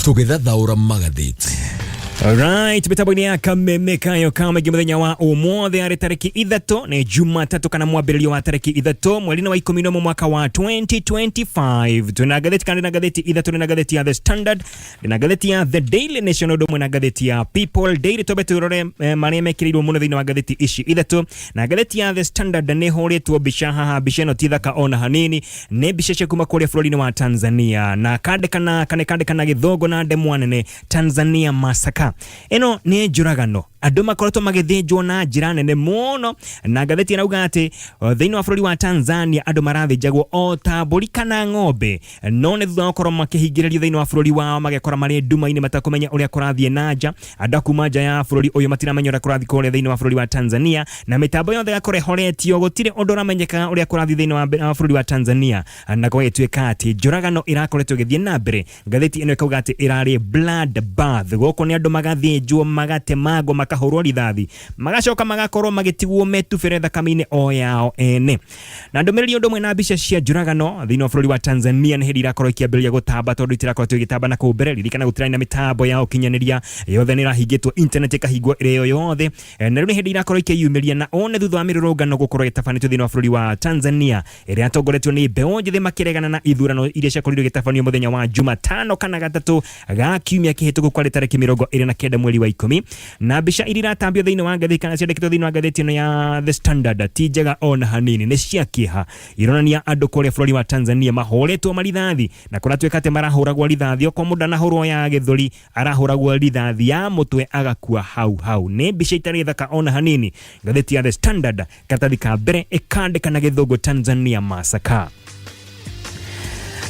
Tũgĩthathaũra magathĩti. Alright, mitambo-inĩ ya kameme kayo ka maingĩ mũthenya wa ũmũthĩ arĩ tarĩki 3 nĩ Jumatatũ kana mwambĩrĩrio wa tarĩki 3 mweri-inĩ wa 11 mwaka wa 2025. Twĩna ngathĩti kana ndĩna ngathĩti 3, ndĩna ngathĩti ya The Standard, ndĩna ngathĩti ya The Daily Nation ũndũ ũmwe na ngathĩti ya People Daily. Twambe tũrore marĩa mekĩrĩirwo mũno thĩinĩ wa ngathĩti ici 3. Na ngathĩti ya The Standard nĩ hũrĩtwo mbica haha, mbica ĩno ti thaka ona hanini, nĩ mbica cia kuma kũrĩa bũrũri-inĩ wa Tanzania na kandĩkana kana kandĩkana gĩthũngũ na ndemwa nene Tanzania Massacre. Ĩno nĩ njũragano andũ makoretwo magĩthĩnjwo na njĩra nene mũno, na ngathĩti ĩrauga atĩ thĩinĩ wa bũrũri wa Tanzania andũ marathĩnjagwo o ta mbũri kana ng'ombe, no nĩ thutha wa gũkorwo makĩhingĩrĩrio thĩinĩ wa bũrũri wao magekora marĩ nduma-inĩ matakũmenya ũrĩa kũrathiĩ na nja. Andũ a kuma nja ya bũrũri ũyũ matiramenya ũrĩa kũrathiĩ kũrĩa thĩinĩ wa bũrũri wa Tanzania, na mĩtambo yothe ĩgakorwo ĩhoretio, gũtirĩ ũndũ ũramenyeka ũrĩa kũrathiĩ thĩinĩ wa bũrũri wa Tanzania, na gũgĩtuĩka atĩ njũragano ĩrakoretwo ĩgĩthiĩ na mbere. Ngathĩti ĩno ĩkauga atĩ ĩrarĩ blood bath. Gũkũ nĩ andũ magathĩnjwo, magatemangwo, makahũrwo rithathi, magacoka magakorwo magĩtigwo metubĩre thakame-inĩ o yao ene. Na ndũmĩrĩri ũndũ ũmwe na mbica cia njũragano thĩinĩ wa bũrũri wa Tanzania nĩ hĩndĩ irakorwo ikĩambĩrĩria gũtamba, tondũ itirakoretwo igĩtamba na kũu mbere. Ririkana gũtirarĩ na mĩtambo ya ũkinyanĩria, yothe nĩ ĩrahingĩtwo, internet ĩkahingwo ĩrĩ yo yothe. Na rĩu nĩ hĩndĩ irakorwo ikĩyumĩria, na ũũ nĩ thutha wa mĩrũrũngano gũkorwo ĩtabanĩtio thĩinĩ wa bũrũri wa Tanzania ĩrĩa yatongoretio nĩ mbeũ njĩthĩ makĩregana na ithurano iria ciakorirwo igĩtabanio mũthenya wa Jumatano kana gatatũ ga kiumia kĩhĩtũku kwarĩ tarĩki 29 mweri wa 10. Na mbica iria iratambio thĩinĩ wa ngathĩti kana ciandĩkĩtwo thĩinĩ wa ngathĩti ĩno ya The Standard ti njega ona hanini, nĩ cia kĩeha. Ironania andũ kũrĩa bũrũri wa Tanzania mahũrĩtwo marithathi, na kũratuĩka atĩ marahũragwo rithathi okorwo mũndũ anahũrwo ya gĩthũri, arahũragwo rithathi ya mũtwe agakua hau hau. Nĩ mbica itarĩ thaka ona hanini. Ngathĩti ya The Standard karatathi ka mbere ĩkandĩka na gĩthũngũ Tanzania Massacre.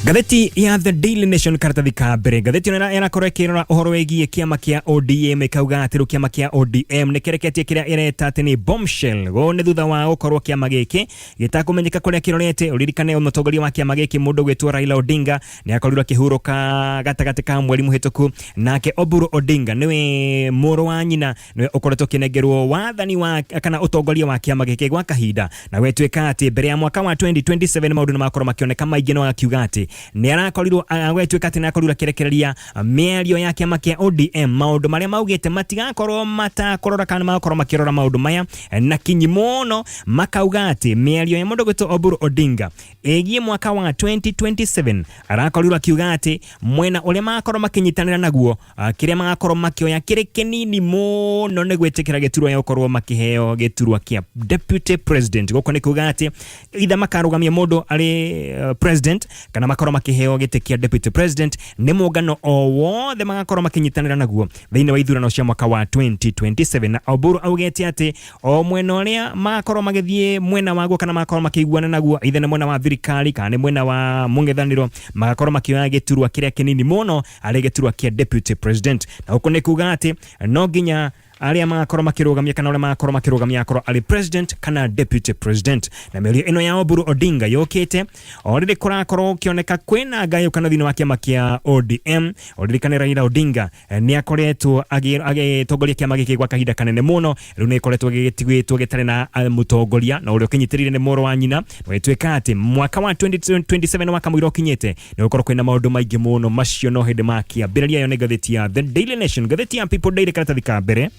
Ngathĩti ya The Daily Nation karatathi ka mbere, ngathĩti ĩno ĩrakorwo ĩkĩrora ũhoro wĩgiĩ kĩama kĩa ODM, ĩkauga atĩ rĩu kĩama kĩa ODM nĩ kĩreketie kĩrĩa ĩreta atĩ nĩ bombshell. Gũũ nĩ thutha wa gũkorwo kĩama gĩkĩ gĩtakũmenyeka kũrĩa kĩrorete. Ũririkane mũtongoria wa kĩama gĩkĩ mũndũ gwĩtwo Raila Odinga nĩ akorirwo akĩhurũka gatagatĩ ka mweri mũhĩtũku, nake Oburu Odinga nĩwe mũrũ wa nyina, nĩwe ũkoretwo ũkĩnengerwo wathani wa kana ũtongoria wa kĩama gĩkĩ gwa kahinda, na gwĩtuĩka atĩ mbere ya mwaka wa 2027 maũndũ nĩ makorwo makĩoneka maingĩ, no akiuga atĩ nĩ arakorirwo gwĩtuĩka atĩ nĩ akorirwo akĩrekereria mĩario ya kĩama kĩa ODM, maũndũ marĩa maugĩte matigakorwo matakũrora kana magakorwo makĩrora maũndũ maya na kinyi mũno, makauga atĩ mĩario ya mũndũ gwĩtwo Oburu Odinga ĩgiĩ mwaka wa 2027 arakorirwo akiuga atĩ mwena ũrĩa magakorwo makĩnyitanĩra naguo, kĩrĩa magakorwo makĩoya kĩrĩ kĩnini mũno nĩ gwĩtĩkĩra gĩturwa ya gũkorwo makĩheo gĩturwa kĩa deputy president. Gũkũ nĩ kuga atĩ either makarũgamia mũndũ arĩ president kana makorwo makĩheo gĩtĩ kĩa deputy president nĩ mũngano o wothe magakorwo makĩnyitanĩra naguo thĩinĩ wa ithurano cia mwaka wa 2027. Na Oburu augĩte atĩ o mwena ũrĩa magakorwo magĩthiĩ mwena waguo kana magakorwo makĩiguana naguo, either nĩ mwena wa thirikari kana nĩ mwena wa mũng'ethanĩro, magakorwo makĩoya gĩturwa kĩrĩa kĩnini mũno arĩ gĩturwa kĩa deputy president. Na gũkũ nĩ kuga atĩ no nginya arĩa magakorwo makĩrũgamia kana ũrĩa magakorwo makĩrũgamia akorwo arĩ president kana deputy president. Na mĩario ĩno ya Oburu Odinga yũkĩte o rĩrĩ kũrakorwo gũkĩoneka kwĩna ngayũkano thĩinĩ wa kĩama kĩa ODM. Ũririkane Raila Odinga nĩ akoretwo agĩtongoria kĩama gĩkĩ gwa kahinda kanene mũno, rĩu nĩ gĩkoretwo gĩgĩtigĩtwo gĩtarĩ na mũtongoria, na ũrĩa ũkĩnyitĩrĩire nĩ mũrũ wa nyina. Gũgĩtuĩka atĩ mwaka wa 2027 wa kamũira ũkinyĩte nĩ gũkorwo kwĩna maũndũ maingĩ mũno, macio no hĩndĩ makĩambĩrĩria. Ĩyo nĩ ngathĩti ya The Daily Nation. Ngathĩti ya People Daily karatathi ka mbere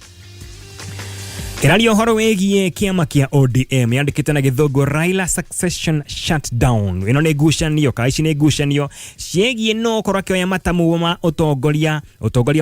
ĩraria ũhoro wĩgiĩ kĩama kĩa ODM, yandĩkĩte na gĩthũngũ Raila succession shutdown. Ĩno nĩ ngucanio kana ici nĩ ngucanio ciĩgiĩ no ũkorwo akĩoya matamu ma ũtongoria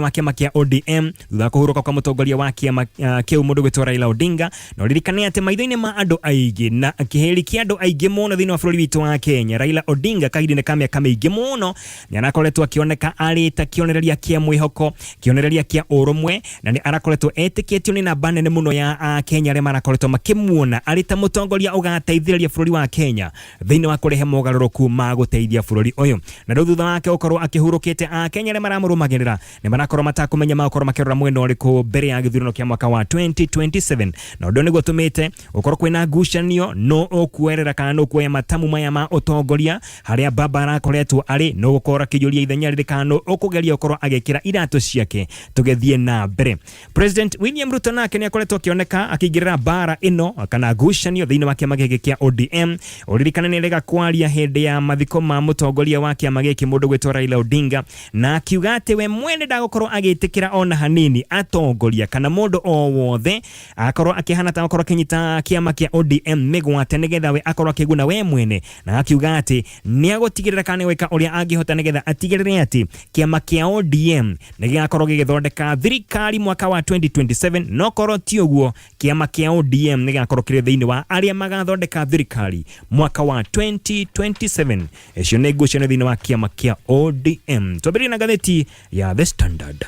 wa kĩama kĩa ODM thutha wa kũhurũka kwa mũtongoria wa kĩama kĩu mũndũ gwĩtwo Raila Odinga. Na ũririkane atĩ maitho-inĩ ma andũ aingĩ na kĩhĩri kĩa andũ aingĩ mũno thĩinĩ wa bũrũri witũ wa Kenya, Raila Odinga kahinda-inĩ ka mĩaka mĩingĩ mũno nĩ arakoretwo akĩoneka arĩ ta kĩonereria kĩa mwĩhoko, kĩonereria kĩa ũrũmwe, na nĩ arakoretwo etĩkĩtio nĩ namba nene mũno ya Akenya arĩa marakoretwo makĩmuona arĩ ta mũtongoria ũgateithĩrĩria bũrũri wa Kenya thĩinĩ wa kũrehe mogarũrũku ma gũteithia bũrũri ũyũ. Na rĩu thutha wake gũkorwo akĩhurũkĩte, Akenya arĩa maramũrũmagĩrĩra nĩ marakorwo matakũmenya magũkorwo makĩrora mwena ũrĩkũ mbere ya gĩthurano kĩa mwaka wa 2027, na ũndũ nĩguo ũtũmĩte gũkorwo kwĩna ngucanio no ũkuerera kana no ũkuoya matamu maya ma ũtongoria harĩa baba arakoretwo arĩ, no gũkorwo akĩiyũria ithenya rĩrĩ kana no ũkũgeria gũkorwo agĩkĩra iratũ ciake. Tũgĩthiĩ na mbere, President William Ruto nake nĩ akoretwo akĩoneka akĩoneka akĩingĩrĩra mbara ĩno kana ngucanio thĩinĩ wa kĩama gĩkĩ kĩa ODM. Ũririkane nĩ arega kwaria hĩndĩ ya mathiko ma mũtongoria wa kĩama gĩkĩ mũndũ gwĩtwo Raila Odinga, na akiuga atĩ we mwene ndagũkorwo agĩtĩkĩra ona hanini atongoria kana mũndũ o wothe akorwo akĩhana ta akorwo akĩnyita kĩama kĩa ODM mĩgwate nĩgetha we akorwo akĩguna we mwene, na akiuga atĩ nĩ agũtigĩrĩra kana nĩ gwĩka ũrĩa angĩhota nĩgetha atigĩrĩre atĩ kĩama kĩa ODM nĩ gĩgakorwo gĩgĩthondeka thirikari mwaka wa 2027, no korwo ti ũguo kĩama kĩa ODM nĩ gĩgakorwo kĩrĩ thĩinĩ wa arĩa magathondeka thirikari mwaka wa 2027. Icio nĩ ngucanio thĩinĩ wa kĩama kĩa ODM. Twambĩrĩrie na ngathĩti ya The Standard.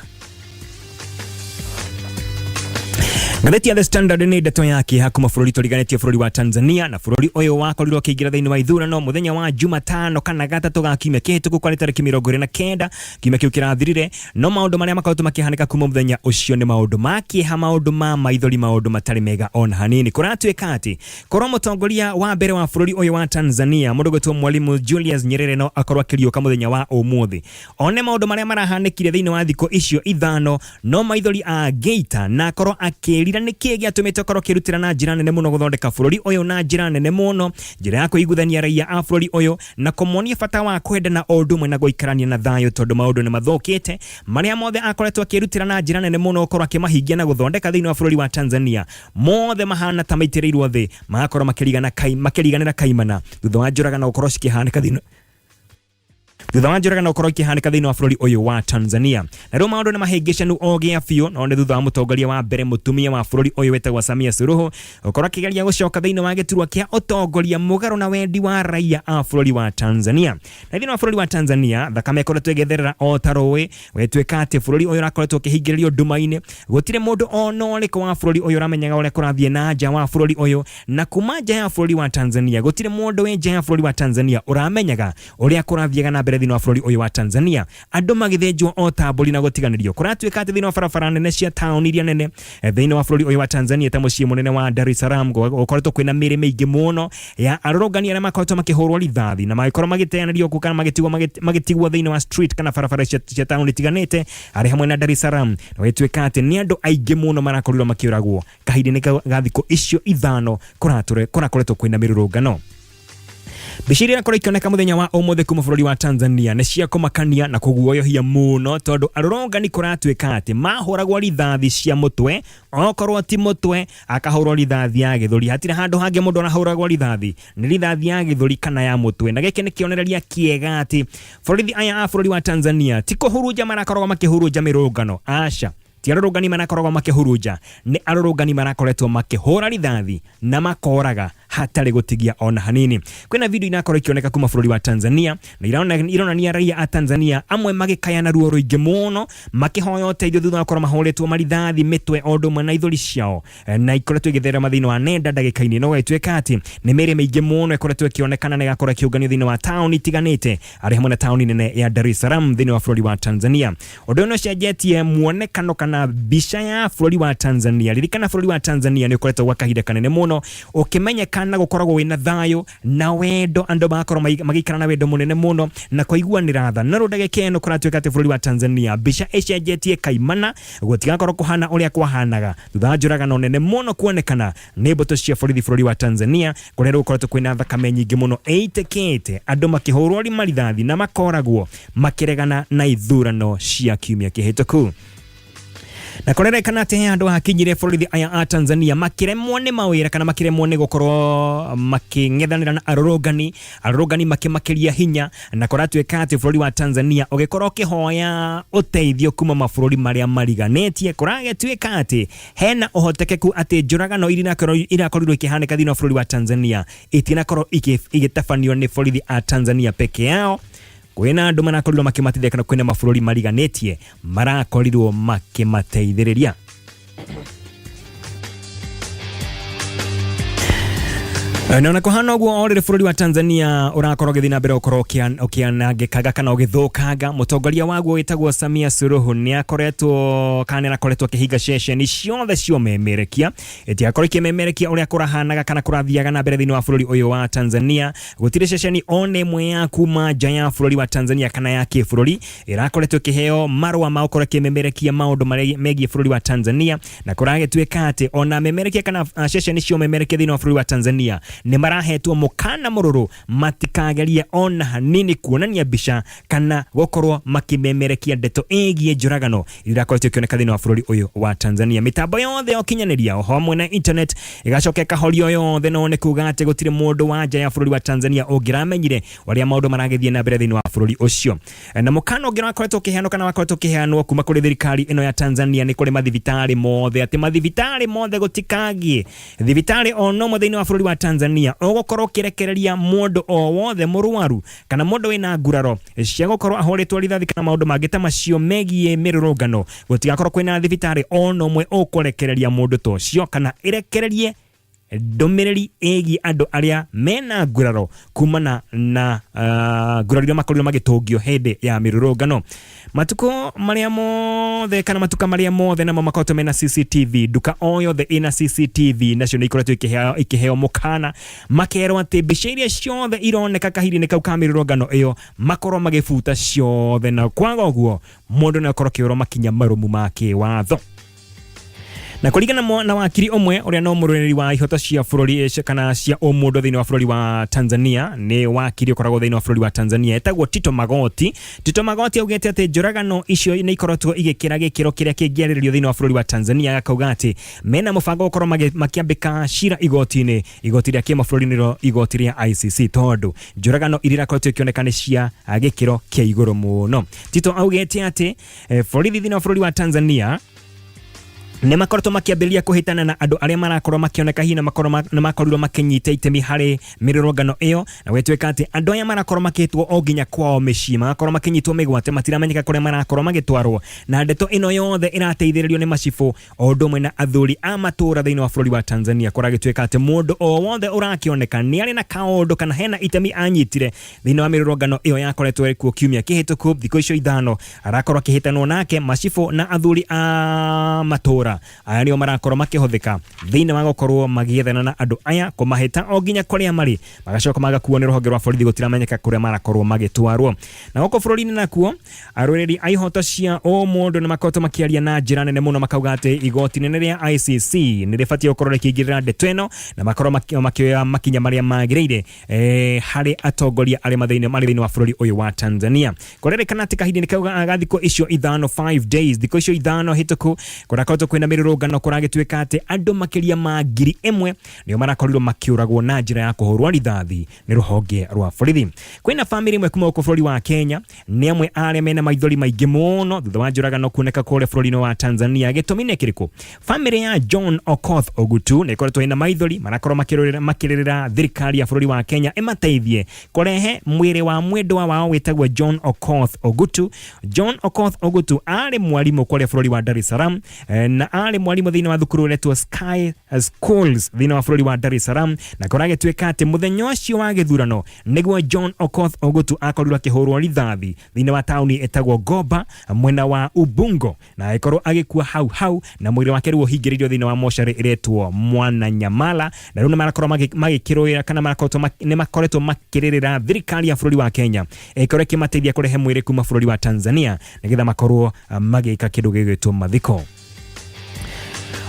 Ngathĩti ya The Standard nĩ ndeto ya kĩeha kuma bũrũri tũriganĩtie bũrũri wa Tanzania, na bũrũri ũyũ wakorirwo ũkĩingĩra thĩinĩ wa ithurano mũthenya wa Jumatano kana gatatũ ga kiumia kĩhĩtũku kwarĩ tarĩki 29 kiumia kĩu kĩrathirire. No maũndũ marĩa makoretwo makĩhanĩka kuma mũthenya ũcio nĩ maũndũ ma kĩeha, maũndũ ma maithori, maũndũ matarĩ mega ona hanini. Kũratuĩka atĩ korwo mũtongoria wa mbere wa bũrũri ũyũ wa Tanzania mũndũ gwĩtwo Mwalimu Julius Nyerere no akorwo akĩriũka mũthenya wa ũmũthĩ one maũndũ marĩa marahanĩkire thĩinĩ wa thikũ icio ithano, no maithori angĩita na akorwo akĩrira nĩkĩĩ gĩatũmĩte akorwo akĩrutĩra na njĩra nene mũno gũthondeka bũrũri ũyũ na njĩra nene mũno, njĩra ya kũiguithania raia a bũrũri ũyũ na kũmonia bata wa kwendana o ũndũ ũmwe na gũikarania na thayũ, tondũ maũndũ nĩ mathũkĩte. Marĩa mothe akoretwo akĩrutĩra na njĩra nene mũno gũkorwo akĩmahingia na gũthondeka thĩinĩ wa bũrũri wa Tanzania, mothe mahana ta maitĩrĩirwo thĩ, magakorwo makĩriganĩra kaimana thutha wa njũragano gũkorwo cikĩhanĩka thĩinĩ thutha wa njũragano gũkorwo ikĩhanĩka thĩinĩ wa bũrũri ũyũ wa Tanzania. Na rĩu maũndũ nĩ mahĩngĩcanu o gĩa biũ, no nĩ thutha wa mũtongoria wa mbere mũtumia wa bũrũri ũyũ wĩtagwo Samia Suluhu gũkorwo akĩgeria gũcoka thĩinĩ wa gĩturwa kĩa ũtongoria mũgarũ na wendi wa raia a bũrũri wa Tanzania. Na thĩinĩ wa bũrũri wa Tanzania thakame ĩkoretwo ĩgĩtherera o ta rũĩ, gũgĩtuĩka atĩ bũrũri ũyũ ũrakoretwo ũkĩhingĩrĩrio nduma-inĩ. Gũtirĩ mũndũ ona ũrĩkũ wa bũrũri ũyũ ũramenyaga ũrĩa kũrathiĩ na nja wa bũrũri ũyũ, na kuma nja ya bũrũri wa Tanzania gũtirĩ mũndũ wĩ nja ya bũrũri wa Tanzania ũramenyaga ũrĩa kũrathiaga na mbere thĩinĩ wa bũrũri ũyũ wa Tanzania. Andũ magĩthĩnjwo o ta mbũri na gũtiganĩrio. Kũratuĩka atĩ thĩinĩ wa barabara nene cia taũni iria nene thĩinĩ wa bũrũri ũyũ wa Tanzania ta mũciĩ mũnene wa Dar es Salaam, gũkoretwo kwĩna mĩĩrĩ mĩingĩ mũno ya arũrũngani arĩa makoretwo makĩhũrwo rithathi na magĩkorwo magĩteanĩrio kũ kana magĩtigwo thĩinĩ wa street kana barabara cia taũni itiganĩte arĩ hamwe na Dar es Salaam, na gũgĩtuĩka atĩ nĩ andũ aingĩ mũno marakorirwo makĩũragwo kahinda-inĩ ga thikũ icio ithano kũrakoretwo kwĩna mĩrũrũngano. Mbica iria irakorwo ikĩoneka mũthenya wa ũmũthĩ kuma bũrũri wa Tanzania nĩ cia kũmakania na kũguoyohia mũno, tondũ arũrũngani kũratuĩka atĩ mahũragwo rithathi cia mũtwe, okorwo ti mũtwe akahũrwo rithathi ya gĩthũri. Hatirĩ handũ hangĩ mũndũ arahũragwo rithathi, nĩ rithathi ya gĩthũri kana ya mũtwe. Na gĩkĩ nĩ kĩonereria kĩega atĩ borithi aya a bũrũri wa Tanzania ti kũhurunja marakoragwo makĩhurunja mĩrũrũngano, aca, ti arũrũngani marakoragwo makĩhurunja, nĩ arũrũngani marakoretwo makĩhũra rithathi na makoraga hatarĩ gũtigia ona hanini. Kwĩna video irakorwo ikĩoneka kuma bũrũri wa Tanzania na ironania raia a Tanzania amwe magĩkaya na ruo rũingĩ mũno makĩhoya ũteithio thutha wa gũkorwo mahũrĩtwo marithathi mĩtwe o ũndũ ũmwe na ithũri ciao, na ikoretwo igĩtherema thĩinĩ wa nenda ndagĩka-inĩ ĩno. Gũgĩtuĩka atĩ nĩ mĩĩrĩ mĩingĩ mũno ĩkoretwo ĩkĩonekana na ĩgakorwo ĩkĩũnganio thĩinĩ wa taũni itiganĩte arĩ hamwe na taũni nene ya Dar es Salaam thĩinĩ wa bũrũri wa Tanzania. Ũndũ ũyũ nĩ ũcenjetie muonekano kana mbica ya bũrũri wa Tanzania. Ririkana bũrũri wa Tanzania nĩ ũkoretwo gwa kahinda kanene mũno ũkĩmenyekana gũkoragwo wĩna thayũ na wendo, andũ magakorwo magĩikara na wendo mũnene mũno na kũiguanĩra tha. No rĩu ndagĩka ĩno kũratuĩka atĩ bũrũri wa Tanzania mbica ĩcenjetie kaimana, gũtigakorwo kũhana ũrĩa kwahanaga thutha wa njũragano nene mũno kuonekana nĩ mbũtũ cia borithi bũrũri wa Tanzania, kũrĩa rĩu gũkoretwo kwĩna thakame nyingĩ mũno ĩitĩkĩte, andũ makĩhũrwo marithathi na makoragwo makĩregana na ithurano cia kiumia kĩhĩtũku. Na kũrerekana atĩ he handũ hakinyire borithi aya a Tanzania makĩremwo nĩ mawĩra kana makĩremwo nĩ gũkorwo makĩng'ethanĩra na arũrũngani, arũrũngani makĩmakĩria hinya, na kũratuĩka atĩ bũrũri wa Tanzania ũgĩkorwo ũkĩhoya ũteithio kuma mabũrũri marĩa mariganĩtie. Kũragĩtuĩka atĩ hena ũhotekeku atĩ njũragano iria irakorirwo ikĩhanĩka thĩinĩ wa bũrũri wa Tanzania itinakorwo igĩtabanio nĩ borithi a Tanzania peke yao. Kwĩna andũ marakorirwo makĩmateithia kana kwĩna mabũrũri mariganĩtie marakorirwo makĩmateithĩrĩria. Na ona kũhana ũguo, o rĩrĩ bũrũri wa Tanzania ũrakorwo ũgĩthiĩ na mbere gũkorwo ũkĩanangĩkaga kana ũgĩthũkanga, mũtongoria waguo wĩtagwo Samia Suluhu nĩ akoretwo kana nĩ arakoretwo akĩhinga ceceni ciothe cia ũmemerekia itigakorwo ikĩmemerekia ũrĩa kũrahanaga kana kũrathiaga na mbere thĩinĩ wa bũrũri ũyũ wa Tanzania. Gũtirĩ ceceni ona ĩmwe ya kuma nja ya bũrũri wa Tanzania kana ya kĩbũrũri ĩrakoretwo ĩkĩheo marũa ma gũkorwo ĩkĩmemerekia maũndũ marĩa megiĩ bũrũri wa Tanzania, na kũragĩtuĩka atĩ ona memerekia kana ceceni cia ũmemerekia thĩinĩ wa bũrũri wa Tanzania nĩ marahetwo mũkana mũrũrũ matikagerie ona hanini kuonania mbica kana gũkorwo makĩmemerekia ndeto ĩgiĩ njũragano iria irakoretwo ikĩoneka thĩinĩ wa bũrũri ũyũ wa Tanzania. Mĩtambo yothe ya ũkinyanĩria o hamwe na internet ĩgacoka ĩkahorio yothe, no nĩ kuga atĩ gũtirĩ mũndũ wa nja ya bũrũri wa Tanzania ũngĩramenyire ũrĩa maũndũ maragĩthiĩ na mbere thĩinĩ wa bũrũri ũcio. Na mũkana ũngĩ wakoretwo ũkĩheanwo kana wakoretwo ũkĩheanwo kuma kũrĩ thirikari ĩno ya Tanzania nĩ kũrĩ mathibitarĩ mothe, atĩ mathibitarĩ mothe gũtikagĩe thibitarĩ o no ũmwe thĩinĩ wa bũrũri wa Tanzania ũgũkorwo ũkĩrekereria mũndũ o wothe mũrwaru kana mũndũ wĩna nguraro cia gũkorwo ahũrĩtwo rithathi kana maũndũ mangĩ ta macio megiĩ mĩrũrũngano. Gũtigakorwo kwĩna thibitarĩ o na ũmwe ũkũrekereria mũndũ ta ũcio kana ĩrekererie ndũmĩrĩri ĩgiĩ andũ arĩa mena nguraro kumana na nguraro iria makorirwo magĩtũngio hĩndĩ ya mĩrũrũngano. Matukũ marĩa mothe kana matuka marĩa mothe namo makoretwo mena CCTV, nduka o yothe ĩna CCTV nacio nĩ ikoretwo ikĩheo mũkana, makerwo atĩ mbica iria ciothe ironeka kahinda-inĩ kau ka mĩrũrũngano ĩyo makorwo magĩbuta ciothe, na kwaga ũguo mũndũ nĩ akorwo akĩũrwo makinya marũmu ma kĩwatho. Na kũringana na wakiri ũmwe ũrĩa no mũrũĩrĩri wa ihoto cia bũrũri kana cia ũmũndũ thĩinĩ wa bũrũri wa Tanzania, nĩ wakiri ũkoragwo thĩinĩ wa bũrũri wa Tanzania etagwo Tito Magoti. Tito Magoti augĩte atĩ njũragano icio nĩ ikoretwo igĩkĩra gĩkĩro kĩrĩa kĩngĩarĩrĩrio thĩinĩ wa bũrũri wa Tanzania, akauga atĩ mena mũbango gũkorwo makĩambĩka cira igoti-inĩ, igoti rĩa kĩmabũrũri nĩrĩo igoti rĩa ICC, tondũ njũragano iria irakoretwo ikĩoneka nĩ cia gĩkĩro kĩa igũrũ mũno. Tito augĩte atĩ borithi thĩinĩ wa bũrũri wa Tanzania nĩ makoretwo makĩambĩrĩria kũhĩtana na andũ arĩa marakorwo makĩoneka hihi nĩ makorirwo makĩnyita itemi harĩ mĩrũrũngano ĩyo, na gwĩtuĩka atĩ andũ aya marakorwo makĩtwo o nginya kwao mĩciĩ, magakorwo makĩnyitwo mĩgwate, matiramenyeka kũrĩa marakorwo magĩtwarwo. Na ndeto ĩno yothe ĩrateithĩrĩrio nĩ macibũ o ũndũ ũmwe na athuri a matũũra thĩinĩ wa bũrũri wa Tanzania. Kũragĩtuĩka atĩ mũndũ o wothe ũrakĩoneka nĩ arĩ na kaũndũ kana hena itemi anyitire thĩinĩ wa mĩrũrũngano ĩyo yakoretwo ĩkuo kiumia kĩhĩtũku, thikũ icio 5 arakorwo akĩhĩtanwo nake. Macibũ na athuri a matũũra aya nĩo marakorwo makĩhũthĩka thĩinĩ wa gũkorwo magĩethana na andũ aya, kũmahĩta o nginya kũrĩa marĩ, magacoka magakuo nĩ rũhonge rwa borithi, gũtiramenyeka kũrĩa marakorwo magĩtwarwo. Na gũkũ bũrũri-inĩ nakuo, arũĩrĩri a ihoto cia ũmũndũ nĩ makoretwo makĩaria na njĩra nene mũno, makauga atĩ igoti nene rĩa ICC nĩ rĩbatiĩ gũkorwo rĩkĩingĩrĩra ndeto ĩno na makorwo makĩoya makinya marĩa magĩrĩire harĩ atongoria arĩa marĩ thĩinĩ wa bũrũri ũyũ wa Tanzania. Kũrerĩkana atĩ kahinda-inĩ kau ga thikũ icio 5, 5 days, thikũ icio 5 hĩtũku, kũrakoretwo kwĩna mĩrũrũngano, kũragĩtuĩka atĩ andũ makĩria ma 1000 nĩo marakorirwo makĩũragwo na njĩra ya kũhũrwo rithathi nĩ rũhonge rwa borithi. Kwĩna bamĩrĩ ĩmwe kuma gũkũ bũrũri wa Kenya, nĩ amwe arĩa mena maithori maingĩ mũno thutha wa njũragano kuoneka kũrĩa bũrũri-inĩ wa Tanzania. Gĩtũmi nĩ kĩrĩkũ? Bamĩrĩ ya John Okoth Ogutu nĩ ĩkoretwo ĩna maithori, marakorwo makĩrĩrĩra thirikari ya bũrũri wa Kenya ĩmateithie kũrehe mwĩrĩ wa mwendwa wao wĩtagwo John Okoth Ogutu. John Okoth Ogutu arĩ mwarimũ kũrĩa bũrũri wa Dar es Salaam, na arĩ mwarimũ thĩinĩ wa thukuru ũretwo Sky Schools thĩinĩ wa bũrũri wa Dar es Salaam, na kũragĩtuĩka atĩ mũthenya ũcio wa gĩthurano nĩguo John Okoth Ogutu akorirwo akĩhũrwo rithathi thĩinĩ wa taũni ĩtagwo Goba mwena wa Ubungo, na agĩkorwo agĩkua hau hau, na mwĩrĩ wake rĩu ũhingĩrĩirio thĩinĩ wa mocarĩ ĩretwo Mwananyamala. Na rĩu nĩ marakorwo magĩkĩrũĩra kana nĩ makoretwo makĩrĩrĩra thirikari ya bũrũri wa Kenya ĩkorwo ĩkĩmateithia kũrehe mwĩrĩ kuma bũrũri wa Tanzania nĩgetha makorwo magĩka kĩndũ gĩgwĩtwo mathiko.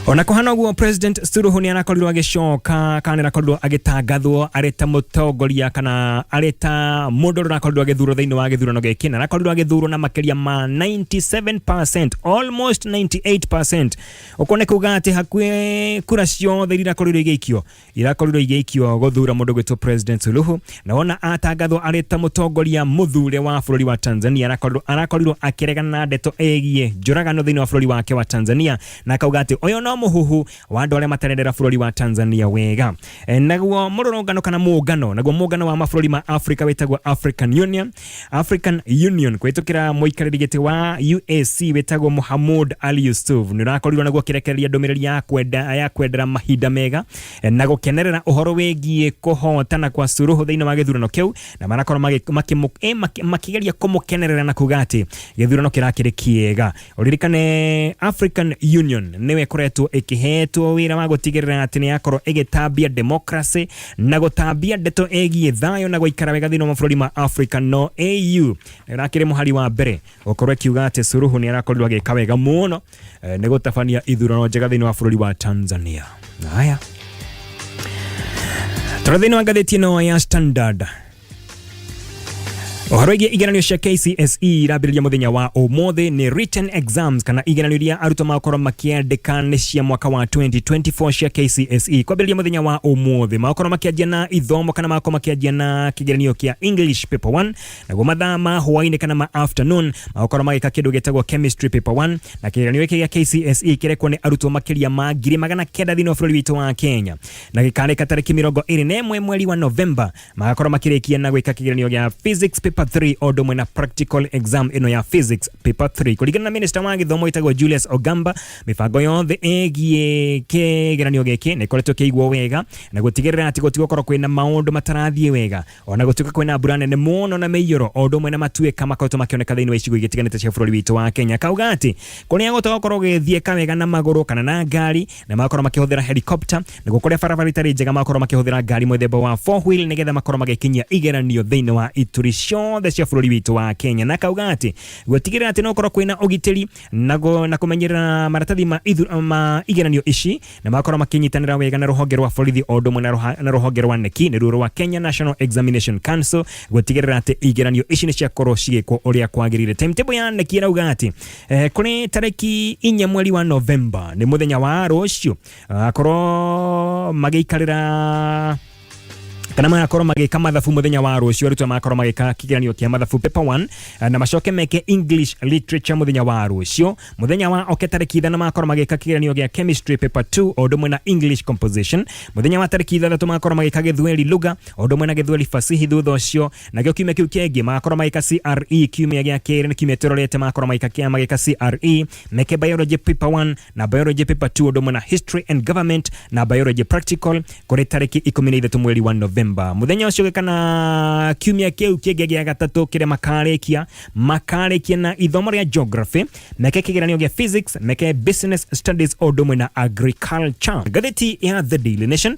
Ona kũhana ũguo, President Suluhu nĩ arakorirwo agĩcoka kana nĩ arakorirwo agĩtangathwo arĩ ta mũtongoria kana arĩ ta mũndũ ũrĩa ũrakorirwo agĩthurwo thĩinĩ wa gĩthurano gĩkĩ, na arakorirwo agĩthurwo na makĩria ma 97%, almost 98%. Ũguo nĩ kuga atĩ hakuhĩ kura ciothe iria irakorirwo igĩikio irakorirwo igĩikio gũthura mũndũ gwĩtwo President Suluhu. Na wona atangathwo arĩ ta mũtongoria mũthure wa bũrũri wa Tanzania, arakorirwo akĩregana na ndeto ĩgiĩ njũragano thĩinĩ wa bũrũri wake wa Tanzania, na akauga atĩ ũyũ no mũhuhu wa andũ arĩa matarendera bũrũri wa Tanzania wega. Naguo mũrũrũngano kana mũngano, naguo mũngano wa mabũrũri ma Afrika wĩtagwo African Union, African Union kũhĩtũkĩra mũikarĩri gĩtĩ wa UAC wĩtagwo Mohamud Ali Yusuf nĩ ũrakorirwo naguo ũkĩrekereria ndũmĩrĩri ya kwenda ya kwendera mahinda mega na gũkenerera ũhoro wĩgiĩ kũhotana kwa Suluhu thĩinĩ wa gĩthurano kĩu, na marakorwo makĩgeria kũmũkenerera na kuga atĩ gĩthurano kĩrakĩrĩ kĩega. Ũririkane African Union nĩwe ĩkoretwo ĩkĩhetwo wĩra wa gũtigĩrĩra atĩ nĩ yakorwo ĩgĩtambia democracy na gũtambia ndeto ĩgiĩ thayũ na gũikara wega thĩinĩ wa mabũrũri ma Africa, no AU ĩrakĩrĩ mũhari wa mbere gũkorwo ĩkiuga atĩ Suluhu nĩ arakorirwo agĩka wega mũno nĩ gũtabania ithurano njega thĩinĩ wa bũrũri wa Tanzania. Haya, tũrĩ thĩinĩ wa ngathĩti ĩno ya Standard, ũhoro wĩgiĩ igeranio cia KCSE irambĩrĩria mũthenya wa ũmũthĩ. Nĩ written exams kana igeranio iria arutwo magakorwo makĩandĩka nĩ cia mwaka wa 2024 cia KCSE kwambĩrĩria mũthenya wa ũmũthĩ. Magakorwo makĩanjia na ithomo kana magakorwo makĩanjia na kĩgeranio kĩa English paper 1, naguo mathaa ma hwaĩ-inĩ kana ma afternoon magakorwo magĩka kĩndũ gĩtagwo chemistry paper 1. Na kĩgeranio gĩkĩ gĩa KCSE kĩrekwo nĩ arutwo makĩria ma 900,000 thĩinĩ wa bũrũri witũ wa Kenya, na gĩkarĩka tarĩki 21 mweri wa Novemba. Magakorwo makĩrĩkia na gwĩka kĩgeranio gĩa physics paper 3 o ũndũ ũmwe na practical exam ĩno ya physics paper 3. Kũringana na minister wa gĩthomo wĩtagwo Julius Ogamba, mĩbango yothe ĩgiĩ kĩgeranio gĩkĩ nĩ ĩkoretwo ĩkĩigwo wega na gũtigĩrĩra atĩ gũtigũkorwo kwĩna maũndũ matarathiĩ wega, ona gũtuĩka kwĩna mbura nene mũno na mĩiyũro o ũndũ ũmwe na matuĩka makoretwo makĩoneka thĩinĩ wa icigo igĩtiganĩte cia bũrũri witũ wa Kenya. Kauga atĩ kũrĩa gũtagũkorwo gũgĩthiĩka wega na magũrũ kana na ngari na magakorwo makĩhũthĩra helicopter, naguo kũrĩa barabara itarĩ njega magakorwo makĩhũthĩra ngari mũthemba wa four wheel nĩgetha makorwo magĩkinyia igeranio thĩinĩ wa ituri ciothe cia bũrũri witũ wa Kenya. Na kauga atĩ gũtigĩrĩra atĩ no gũkorwo kwĩna ũgitĩri na kũmenyerera maratathi ma igeranio ici, na magakorwo makĩnyitanĩra wega na rũhonge rwa borithi o ũndũ ũmwe na rũhonge rwa KNEC, nĩruo rwa Kenya National Examination Council, gũtigĩrĩra atĩ igeranio ici nĩ ciakorwo cigĩkwo ũrĩa kwagĩrĩire. Timetable ya KNEC ĩrauga atĩ kũrĩ tarĩki 4 mweri wa Novemba, nĩ mũthenya wa rũciũ, akorwo magĩikarĩra kana magakorwo magĩka mathabu. Mũthenya wa rũciũ arutwo magakorwo magĩka kĩgeranio kĩa mathabu paper 1 na macoke meke English literature mũthenya wa rũciũ. Mũthenya wa oke tarĩki 5 magakorwo magĩka kĩgeranio gĩa chemistry paper 2 o ũndũ ũmwe na English composition. Mũthenya wa tarĩki 6 magakorwo magĩka Gĩthweri lugha o ũndũ ũmwe na Gĩthweri fasihi. Thutha ũcio nakĩo kiumia kĩu kĩngĩ magakorwo magĩka CRE. Kiumia gĩa kerĩ, nĩ kiumia tũrorete, magakorwo magĩka CRE, meke biology paper 1 na biology paper 2 ũndũ ũmwe na history and government na biology practical kũrĩ tarĩki 13 mweri wa Novemba. Mũthenya ũcio kana kiumia kĩu kĩngĩ gĩa gatatũ kĩrĩa makarĩkia na ithomo rĩa geography, meke kĩgeranio gĩa physics, meke business studies o ũndũ ũmwe na agriculture. Ngathĩti ya The Daily Nation,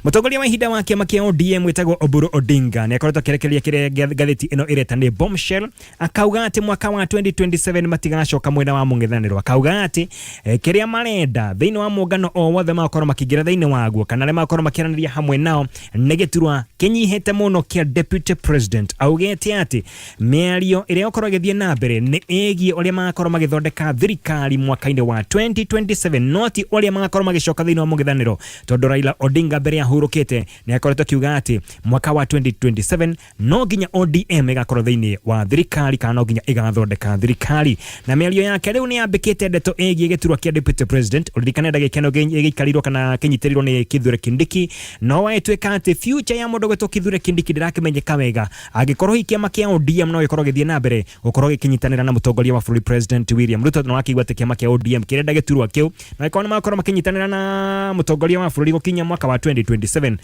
mũtongoria wa ihinda wa kĩama kĩa ODM wĩtagwo Oburu Odinga nĩ akoretwo akĩrekereria kĩrĩa ngathĩti ĩno ĩreta nĩ bombshell. Akauga atĩ mwaka wa 2027 matigacoka mwena wa mũng'ethanĩro. Akauga atĩ kĩrĩa marenda thĩinĩ wa mũngano o wothe magakorwo makĩingĩra thĩinĩ waguo kana arĩa magakorwo makĩaranĩria hamwe nao nĩ gĩturwa kĩnyihĩte mũno kĩa deputy president. Augĩte atĩ mĩario ĩrĩa ĩgũkorwo ĩgĩthiĩ na mbere nĩ ĩgiĩ ũrĩa magakorwo magĩthondeka thirikari mwaka-inĩ wa 2027, no ti ũrĩa magakorwo magĩcoka thĩinĩ wa mũng'ethanĩro, tondũ Raila Odinga mbere ahurũkĩte nĩ akoretwo akiuga atĩ mwaka wa 2027 no nginya ODM ĩgakorwo thĩinĩ wa thirikari kana no nginya ĩgathondeka thirikari. Na mĩario yake rĩu nĩ yambĩkĩte ndeto ĩgiĩ gĩturwa kĩa deputy president. Ũririkane ndagĩka ĩno gĩikarĩirwo kana kĩnyitĩrĩirwo nĩ Kithure Kindiki, no ĩtuĩka atĩ future ya mũndũ gwĩtwo Kithure Kindiki ndĩrakĩmenyeka wega angĩkorwo hihi kĩama kĩa ODM no gĩkorwo gĩthiĩ na mbere gũkorwo gĩkĩnyitanĩra na mũtongoria wa bũrũri President William Ruto. No akĩigua atĩ kĩama kĩa ODM kĩrenda gĩturwa kĩu, na gĩkorwo nĩ magakorwo makĩnyitanĩra na mũtongoria wa bũrũri gũkinya mwaka wa 2027,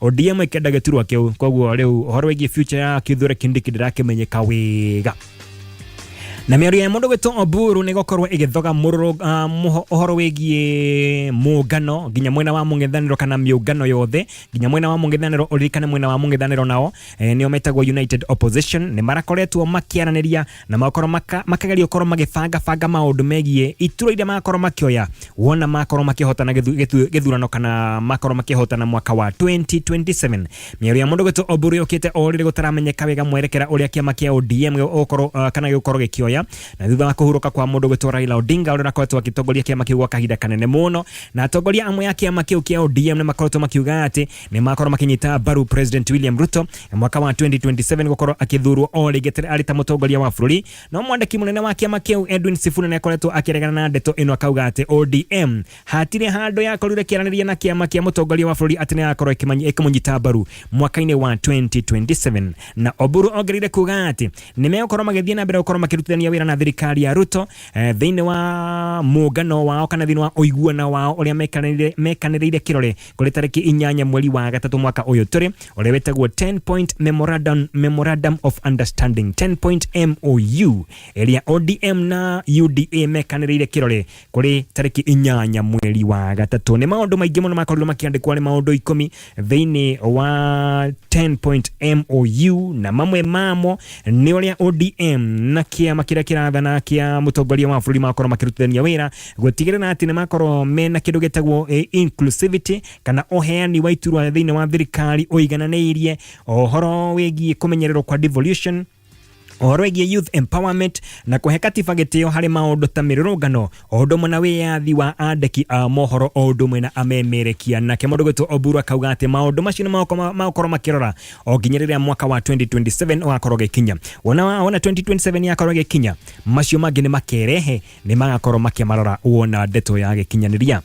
ODM ĩkĩenda gĩturwa kĩu. Koguo rĩu ũhoro wĩgiĩ future ya Kithure Kindiki ndĩrakĩmenyeka wega. Na mĩario ya mũndũ gwĩtwo Oburu nĩ gũkorwo ĩgĩthoga ũhoro wĩgiĩ mũngano nginya mwena wa mũng'ethanĩro kana mĩũngano yothe nginya mwena wa mũng'ethanĩro. Ũririkane mwena wa mũng'ethanĩro nao nĩo metagwo United Opposition, nĩ marakoretwo makĩaranĩria na magakorwo makageria gũkorwo magĩbanga banga maũndũ megiĩ iturwa iria magakorwo makĩoya wona makorwo makĩhotana gĩthurano kana makorwo makĩhotana mwaka wa 2027. Mĩario ya mũndũ gwĩtwo Oburu yũkĩte o rĩrĩ gũtaramenyeka wega mwerekera ũrĩa kĩama kĩa ODM gĩgũkorwo kana gĩgũkorwo gĩkĩoya. kuoya na thutha wa kũhurũka kwa mũndũ gwĩtwo Raila Odinga ũrĩa ũrakoretwo agĩtongoria kĩama kĩu gwa kahinda kanene mũno. Na atongoria amwe a kĩama kĩu kĩa ODM nĩ makoretwo makiuga atĩ nĩ makorwo makĩnyita mbaru President William Ruto mwaka wa 2027 gũkorwo akĩthurwo o rĩngĩ arĩ ta mũtongoria wa bũrũri. No mwandĩki mũnene wa kĩama kĩu Edwin Sifuna nĩ akoretwo akĩregana na ndeto ĩno, akauga atĩ ODM hatirĩ handũ yakorirwo ĩkĩaranĩria na kĩama kĩa mũtongoria wa bũrũri atĩ nĩ yakorwo ĩkĩmũnyita mbaru mwaka-inĩ wa 2027. Na Oburu ongereire kuga atĩ nĩ megũkorwo magĩthiĩ na mbere gũkorwo makĩrutithania wĩra na thirikari ya Ruto thĩinĩ wa mũngano wao kana thĩinĩ wa ũiguano wao ũrĩa mekanĩrĩire kĩrore kũrĩ tarĩki 8 mweri wa 3 mwaka ũyũ tũrĩ, ũrĩa wĩtagwo 10 point memorandum of understanding, 10 point MOU, ĩrĩa ODM na UDA mekanĩrĩire kĩrore kũrĩ tarĩki 8 mweri wa 3. Nĩ maũndũ maingĩ mũno makorirwo makĩandĩkwo, nĩ maũndũ 10 thĩinĩ wa 10 point MOU, na mamwe mamo nĩ ũrĩa ODM na kĩama kĩrĩa kĩrathana kĩa mũtongoria wa bũrũri makorwo makĩrutithania wĩra gũtigĩrĩra atĩ nĩ makorwo mena kĩndũ gĩtagwo inclusivity kana ũheani wa iturwa thĩinĩ wa thirikari ũigananĩirie, ũhoro wĩgiĩ kũmenyererwo kwa devolution, ũhoro wĩgiĩ youth empowerment na kũhe katiba gĩtĩo harĩ maũndũ ta mĩrũrũngano, o ũndũ ũmwe na wĩyathi wa andĩki a mohoro, o ũndũ ũmwe na amemerekia. Nake mũndũ gwĩtwo Oburu akauga atĩ maũndũ macio nĩ magũkorwo makĩrora o nginya rĩrĩa mwaka wa 2027 ũgakorwo ũgĩkinya. Wona 2027 yakorwo ĩgĩkinya, macio mangĩ nĩ makerehe, nĩ magakorwo makĩmarora wona ndeto ya gĩkinyanĩria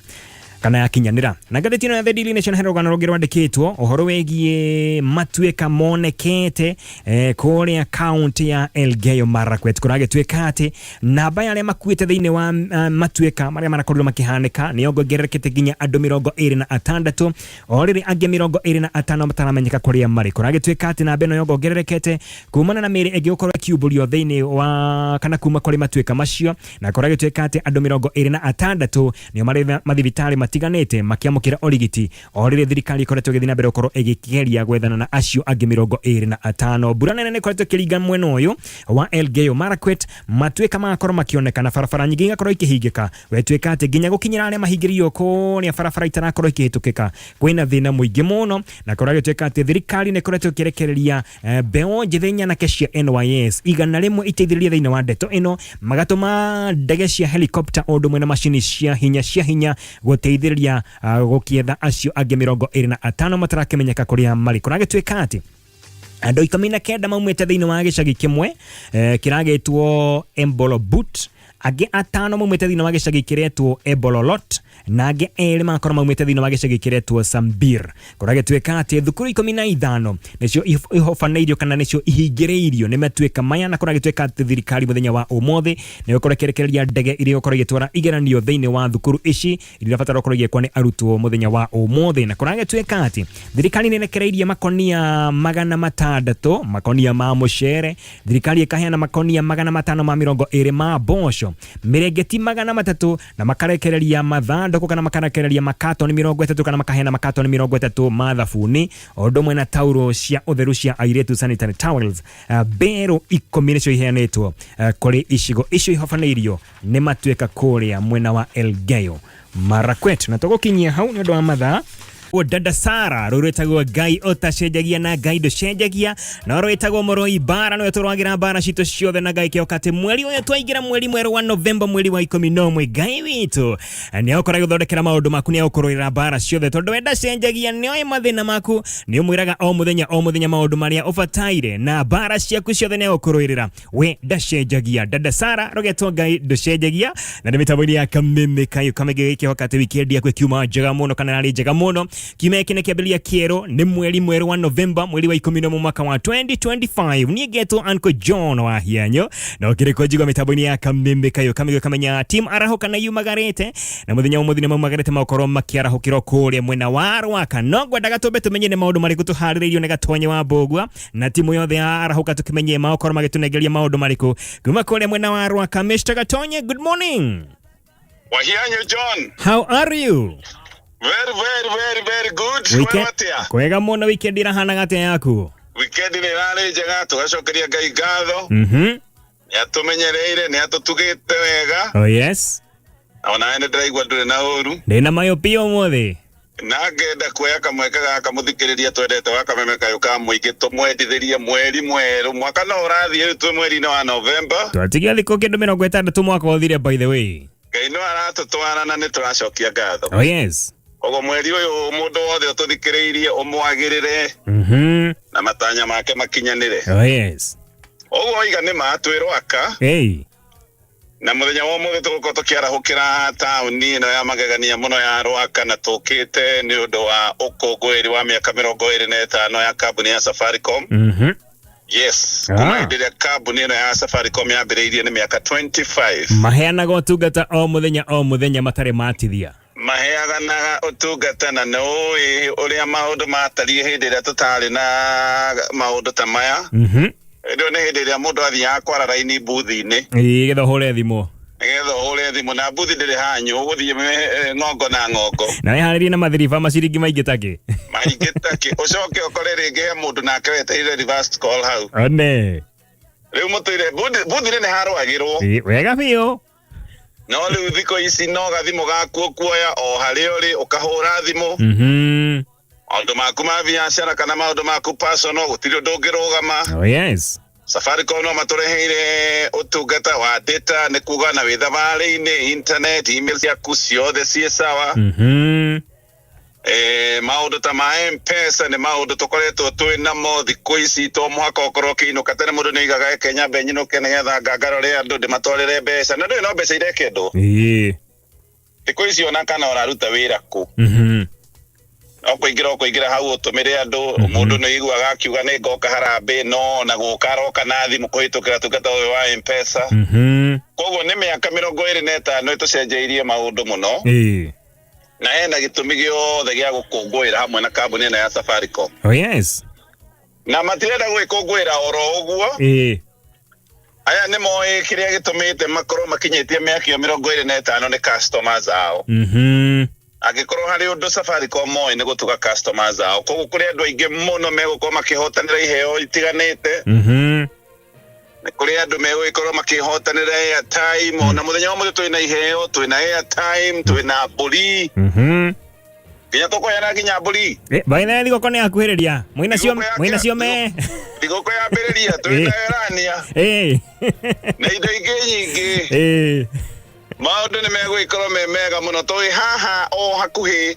kana yakinyanĩra. Na ngathĩti ĩno ya The Daily Nation he rũgano rũngĩ rwandĩkĩtwo ũhoro wĩgiĩ matuĩka monekete kũrĩa kaunti ya Elgeyo Marakwet. Kũragĩtuĩka atĩ namba ya arĩa makuĩte thĩinĩ wa matuĩka marĩa marakorirwo makĩhanĩka nĩ yongererekete nginya andũ 26, o rĩrĩ angĩ 25 mataramenyeka kũrĩa marĩ. Kũragĩtuĩka atĩ namba ĩno yongererekete kumana na mĩĩrĩ ĩngĩ gũkorwo ĩkiumbũrio thĩinĩ wa kana kuma kũrĩ matuĩka macio, na kũragĩtuĩka atĩ andũ 26 nĩo marĩ mathibitarĩ matiganĩte makĩamũkĩra ũrigiti, o rĩrĩ thirikari ĩkoretwo ĩgĩthiĩ na mbere gũkorwo ĩgĩkĩgeria gwethana na acio angĩ 25. Mbura nene nĩ ĩkoretwo ĩkĩringa mwena ũyũ wa Elgeyo Marakwet, matuĩka magakorwo makĩonekana, barabara nyingĩ igakorwo ikĩhingĩka. Gwetuĩka atĩ nginya gũkinyĩra arĩa mahingĩrĩirio kũrĩa barabara itarakorwo ikĩhĩtũkĩka kwĩna thĩna mũingĩ mũno, na kũragĩtuĩka atĩ thirikari nĩ ĩkoretwo ĩkĩrekereria mbeũ njĩthĩ nyanake cia NYS 100 iteithĩrĩrie thĩinĩ wa ndeto ĩno, magatũma ndege cia helicopter o ũndũ ũmwe na macini cia hinya gũteithĩrĩria gũkĩetha acio angĩ 25 matarakĩmenyeka kũrĩa marĩ. Kũragĩtuĩka atĩ andũ 19 maumĩte thĩinĩ wa gĩcagi kĩmwe kĩragĩtwo Embolobut, angĩ 5 maumĩte thĩinĩ wa gĩcagi kĩretwo Ebololot, na angĩ 2 magakorwo maumĩte thĩinĩ wa gĩcagi kĩretwo Sambir. Kũragĩtuĩka atĩ thukuru 15 nĩcio ihobanĩirio kana nĩcio ihingĩrĩirio nĩ matuĩka maya, na kũragĩtuĩka atĩ thirikari mũthenya wa ũmũthĩ nĩ gũkorwo ĩkĩrekereria ndege iria igũkorwo igĩtwara igeranio thĩinĩ wa thukuru ici iria irabatara gũkorwo igĩkwo nĩ arutwo mũthenya wa ũmũthĩ. Na kũragĩtuĩka atĩ thirikari nĩ ĩrekereirie makonia 600 makonia ma mũcere, thirikari ĩkaheana makonia 520 ma mboco, mĩrengeti 300, na makarekereria mathandũkũ kana makarekereria makatoni 30 kana makaheana makatoni 30 ma thabuni, o ũndũ ũmwe na tauro cia ũtheru cia airĩtu, sanitary towels. Mbero 10 nĩcio iheanĩtwo kũrĩ icigo icio ihobanĩirio nĩ matuĩka kũrĩa mwena wa Elgeyo Marakwet. Na tũgũkinyia hau nĩ ũndũ wa mathaa. Dada Sara rũu rwĩtagwo Ngai ũtacenjagia na Ngai ndũcenjagia, no rwĩtagwo mũrũi mbara, nĩwe tũrwagĩra mbara citũ ciothe. Na Ngai kĩhoka atĩ mweri ũyũ twaingĩra, mweri mwerũ wa Novemba, mweri wa 11, Ngai witũ nĩ agũkorwo agĩthondekera maũndũ maku, nĩ agũkũrũĩra mbara ciothe, tondũ we ndacenjagia, nĩ oĩ mathĩna maku, nĩ ũmwĩraga o mũthenya o mũthenya maũndũ marĩa ũbataire, na mbara ciaku ciothe nĩ agũkũrũĩrĩra. We ndacenjagia. Dada Sara rũgetwo Ngai ndũcenjagia, na nĩ mĩtambo-inĩ ya Kameme Kayo Kamege. Gĩkĩhoka atĩ wikendi yaku ĩkiuma njega mũno kana yarĩ njega mũno. Kiumia gĩkĩ nĩ kĩambĩrĩria kĩerũ, nĩ mweri mwerũ wa Novemba, mweri wa 11 mwaka wa 2025. Niĩ ngetwo Uncle John wa Hianyo, na ũkĩrĩ kũnjigua mĩtambo-inĩ ya Kameme Kayo Kamege, kamenya team arahũka na yumagarĩte, na mũthenya wa ũmũthĩ nĩ maumagarĩte magokorwo makĩarahũkĩrwo kũrĩa mwena wa Rwaka. No ngwendaga tũmbe tũmenye nĩ maũndũ marĩkũ tũharĩrĩirio nĩ Gatonye wa Mbũgua na timu yothe ya arahũka, tũkĩmenye magokorwo magĩtũnengeria maũndũ marĩkũ kuma kũrĩa mwena wa Rwaka. Mr. Gatonye, good morning. Wahianyo John, How are you? Very, very, very, very good. Weekend Kwĩna atĩa? Kwega mũno. Weekend irahanaga atĩa yaku? Weekend nĩ ĩrarĩ njega, tũgacokeria Ngai ngatho. Nĩ atũmenyereire, nĩ atũtugĩte wega. Oh yes. Na onawe nĩ ndĩraigua ndũrĩ na ũru. Ndĩna mayo pia ũmũthĩ. Na ngenda kuoya kamweke gaka mũthikĩrĩria twendete wa Kameme Kayũ ka mũingĩ, tũmwendithĩrie mweri mwerũ. Mwaka no ũrathiĩ, rĩu twĩ mweri-inĩ wa Novemba. Twatigia thikũ kĩndũ 60 mwaka ũthire, by the way. Ngai no aratũtwara na nĩ tũracokia ngatho. Oh yes. Koguo mweri ũyũ, mũndũ wothe ũtũthikĩrĩirie, ũmwagĩrĩre na matanya make makinyanĩre. Oh yes. Ũguo oiga nĩ ma, twĩ Rwaka. Hey. Na mũthenya wa ũmũthĩ tũgũkorwo tũkĩarahũkĩra taũni ĩno ya magegania mũno ya Rwaka, na tũkĩte nĩ ũndũ wa ũkũngũĩri wa mĩaka 25 ya kambuni ya Safaricom. Yes, kuma hĩndĩ ĩrĩa kambuni ĩno ya Safaricom yambĩrĩirie, nĩ mĩaka 25. Maheanaga ũtungata o mũthenya o mũthenya matarĩ matithia. Maheanaga ũtungata, na nĩ ũĩ ũrĩa maũndũ matariĩ hĩndĩ ĩrĩa tũtarĩ na maũndũ ta maya. Hĩndĩ ĩyo nĩ hĩndĩ ĩrĩa mũndũ athiaga kwara raini mbuthi-inĩ Ĩĩ, getha ũhũre thimũ. Nĩgetha ũhũre thimũ, na mbuthi ndĩrĩ hanyu, ũgũthiĩ ng'ongo na ng'ongo. Na wĩharĩrie na mathiriba maciringi maingĩ takĩ. Maingĩ takĩ, ũcoke ũkore rĩngĩ he mũndũ nake wetereire reverse call hau. One. Rĩu mũtũire mbuthi-inĩ nĩ harũagĩrwo. Ĩĩ, wega biũ. No rĩu thikũ ici no gathimũ gaku ũkuoya o harĩa ũrĩ, ũkahũra thimũ, maũndũ maku ma biacara kana maũndũ maku personal, gũtirĩ ũndũ ũngĩrũgama. Oh yes. Safaricom no matũreheire ũtungata wa data, nĩ kuga na wĩ thabarĩ-inĩ, internet, email ciaku ciothe ciĩ sawa. Maũndũ ta ma M-Pesa nĩ maũndũ tũkoretwo twĩ namo thikũ ici. To mũhaka ũkorwo ũkĩinũka. Tene mũndũ nĩ aigaga, "Reke nyambe nyinũke nĩgetha ngangarore andũ ndĩmatwarĩre mbeca," na ndũĩ no mbeca irekendwo. Thikũ ici ona kana ũraruta wĩra kũ, no kũingĩra ũkũingĩra hau ũtũmĩre andũ. Mũndũ nĩ aiguaga akiuga, "Nĩ ngoka harambĩ," no na gũka aroka na thimũ kũhĩtũkĩra tungata ũyũ wa M-Pesa. Koguo nĩ mĩaka 25 ĩtũcenjeirie maũndũ mũno, na hena gĩtũmi gĩothe gĩa gũkũngũĩra hamwe na kambuni ĩno ya Safaricom. Oh yes. Na matirenda gwĩkũngũĩra oro ũguo. Aya nĩ moĩ kĩrĩa gĩtũmĩte makorwo makinyĩtie mĩaka ĩyo 25, nĩ customers ao. Angĩkorwo harĩ ũndũ Safaricom moĩ, nĩ gũtuga customers ao. Koguo kũrĩ andũ aingĩ mũno megũkorwo makĩhotanĩra iheo itiganĩte. Nĩ kũrĩ andũ megũgĩkorwo makĩhotanĩra airtime. Ona mũthenya wa mũthĩ twĩna iheo, twĩna airtime, twĩna mbũri, nginya tũkũheana nginya mbũri. Eh, by the way, thigũkũ nĩ yakuhĩrĩria, mwĩnacio. Thigũkũ Mwĩnacio me. Thigũkũ yambĩrĩria, twĩna erania na indo ingĩ nyingĩ. Maũndũ nĩ megũgĩkorwo me mega mũno. Tũĩ haha o hakuhĩ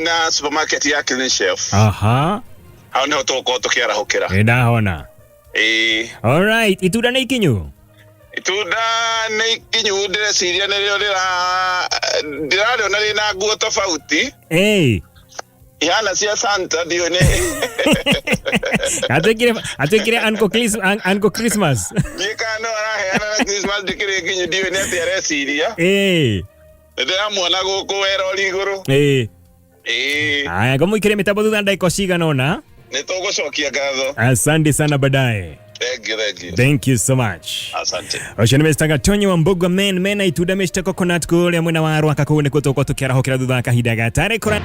na supermarket ya Clean Shelf. Hau nĩho tũgũkorwo tũkĩarahũkĩra. Ĩ, ndahona. Ĩĩ. Alright, itunda nĩ ikinyu. Itunda nĩ ikinyu. Ndĩreciria nĩrĩo ndĩrarĩona rĩna nguo tofauti, ihana cia Santa, ndiũĩ nĩ Atuĩkire Uncle Christmas. Ndiĩ kana no araheana na Christmas ndĩkĩrĩ nginyu, ndiũĩ nĩ atĩa areciria. Nĩ ndĩramuona gũkũ werori igũrũ. Ĩĩ. Aya, ngũmũikĩrie mĩtambo thutha ndagĩka cigana ũna. Nĩ tũgũcokia ngatho. Asante sana, baadaye. Thank you, thank you. Thank you so much. Asante. Ũcio nĩ Mr. Gatonyi wa Mbugua men mena itunda Mr. Coconut kũrĩa mwena wa Rwaka. Kũu nĩkuo tũgũkorwo tũkĩarahũkĩra thutha wa kahinda gatarĩ kũra.